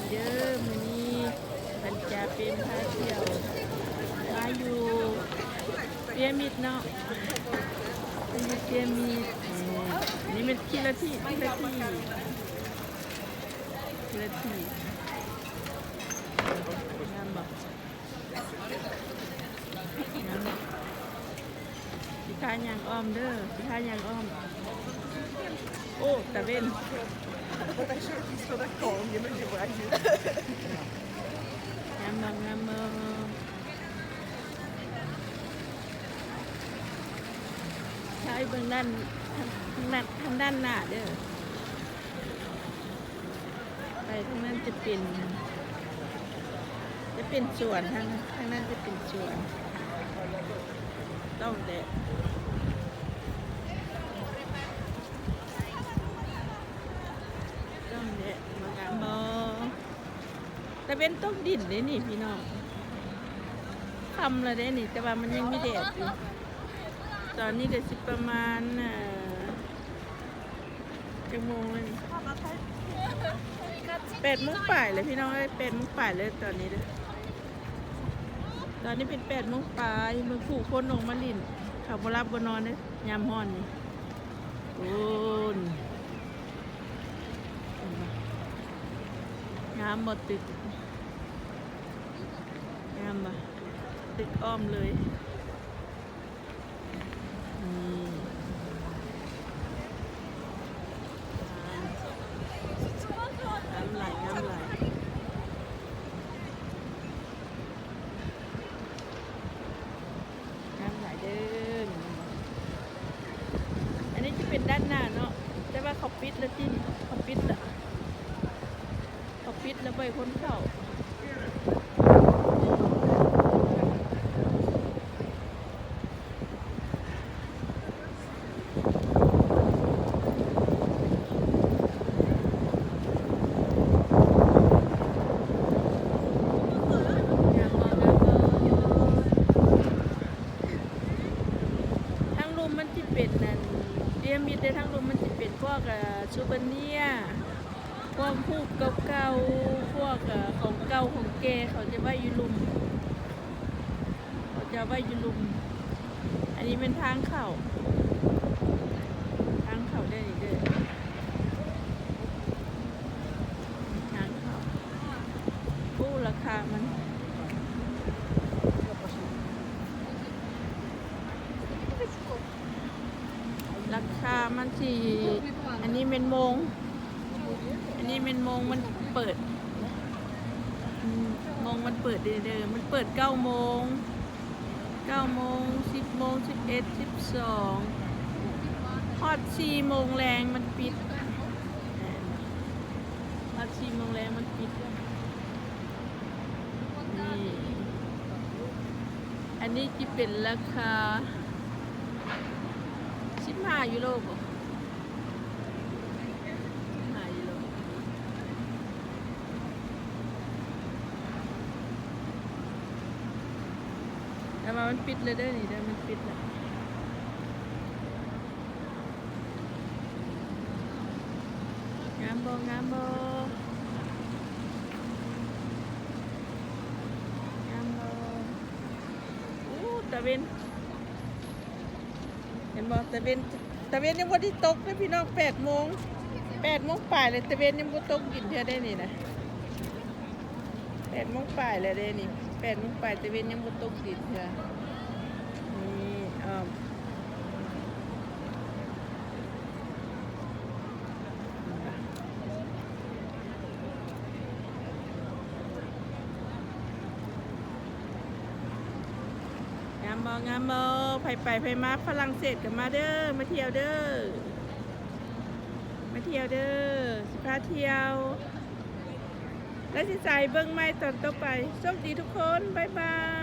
ເດີ ມື້ນີ້ເພິ່ນຈະເປັນພາທ່ຽວ ມາຢູ່ປີຣະມິດເນາະ ມາຢູ່ປີຣະມິດ. ນີ້ແມ່ນຄິລາທີ ຄິລາທີ ຄິລາທີ ງາມບໍ່? ຊິພາຍ່າງອ້ອມເດີ ຊິພາຍ່າງອ້ອມ. ໂອ້ ຕາເວັນ ງາມບໍ່ ງາມບໍ່? ໃຊ່ ເບິ່ງດ້ານ ທາງດ້ານ ທາງດ້ານໜ້າເດີ. ໄປທາງນັ້ນຈະເປັນ ຈະເປັນສວນ ທາງ ທາງນັ້ນຈະເປັນສວນ ຕ້ອງແດດ ຕ້ອງແດດ ມາງາມບໍ່? ຕາເວັນຕົກດິນເດ້ນີ້ພີ່ນ້ອງ ຄ່ຳແລ້ວເດ້ນີ້ ແຕ່ວ່າມັນຍັງມີແດດຢູ່. ຕອນນີ້ກໍຊິປະມານ ເອີ ຈັກໂມງແລ້ວນີ້? ແປດໂມງປາຍແລ້ວພີ່ນ້ອງເອີຍ ແປດໂມງປາຍແລ້ວຕອນນີ້ເດີ. ຕອນນີ້ເປັນແປດໂມງປາຍ ເບິ່ງຜູ້ຄົນອອກມາຫຼິ້ນ ເຂົາບໍ່ຫຼັບບໍ່ນອນເດີ ຍາມຮ້ອນນີ້. ໂອ້ນ ເຫັນບໍ່? ງາມບໍ່ຕຶກ? ງາມບໍ່? ຕຶກອ້ອມເລີຍ. ນີ້ ງາມ ງາມຫຼາຍ ງາມຫຼາຍ ງາມຫຼາຍເດີ. ອັນນີ້ຈະເປັນດ້ານໜ້າເນາະ ແຕ່ວ່າເຂົາປິດແລ້ວຕິ ເຂົາປິດແລ້ວ ເຂົາປິດແລ້ວບໍ່ໃຫ້ຄົນເຂົ້າ. ທາງລຸ່ມມັນຊິເປັນອັນ ປີຣະມິດເດ້ ທາງລຸ່ມມັນຊິເປັນພວກ ເອີ ຊູເວເນຍ ພວກຮູບເກົ່າໆ ພວກ ເອີ ຂອງເກົ່າຂອງແກ່ ເຂົາຈະໄວ້ຢູ່ລຸ່ມ ເຂົາຈະໄວ້ຢູ່ລຸ່ມ. ອັນນີ້ແມ່ນທາງເຂົ້າ ທາງເຂົ້າໄດ້ນີ້ເດີ ທາງເຂົ້າ. ໂອ້ ລາຄາມັນ ລາຄາມັນຊິ ອັນນີ້ແມ່ນໂມງ ອັນນີ້ແມ່ນໂມງມັນເປີດ ໂມງມັນເປີດເດີ ມັນເປີດເກົ້າໂມງ ເກົ້າໂມງ ສິບໂມງ ສິບເອັດ ສິບສອງ ຮອດສີ່ໂມງແລງມັນປິດ ຮອດສີ່ໂມງແລງມັນປິດ. ນີ້ ອັນນີ້ຊິເປັນລາຄາສິບຫ້າຢູໂຣບໍ? ສິບຫ້າຢູໂຣ ແຕ່ວ່າມັນປິດແລ້ວເດີນີ້ເດີ ມັນປິດແລ້ວ. ງາມບໍ່? ງາມບໍ່? ງາມບໍ່? ໂອ້ ຕາເວັນ ເຫັນບໍ່? ຕາເວັນ ຕາເວັນຍັງບໍ່ໄດ້ຕົກເດ້ພີ່ນ້ອງ ແປດໂມງ ແປດໂມງປາຍແລ້ວ ຕາເວັນຍັງບໍ່ຕົກດິນເທື່ອໄດ໋ນີ້ນະ. ແປດໂມງປາຍແລ້ວເດ້ນີ້ ແປດໂມງປາຍ ຕາເວັນຍັງບໍ່ຕົກດິນເທື່ອ. ນີ້ ອ້ອມ ງາມບໍ່? ງາມບໍ່? ໃຜໄປໃຜມາຝຣັ່ງເສດກໍມາເດີ ມາທ່ຽວເດີ ມາທ່ຽວເດີ ຊິພາທ່ຽວ. ແລ້ວຊິໃສ່ເບິ່ງໃໝ່ຕອນຕໍ່ໄປ. ໂຊກດີທຸກຄົນ ບາຍບາຍ.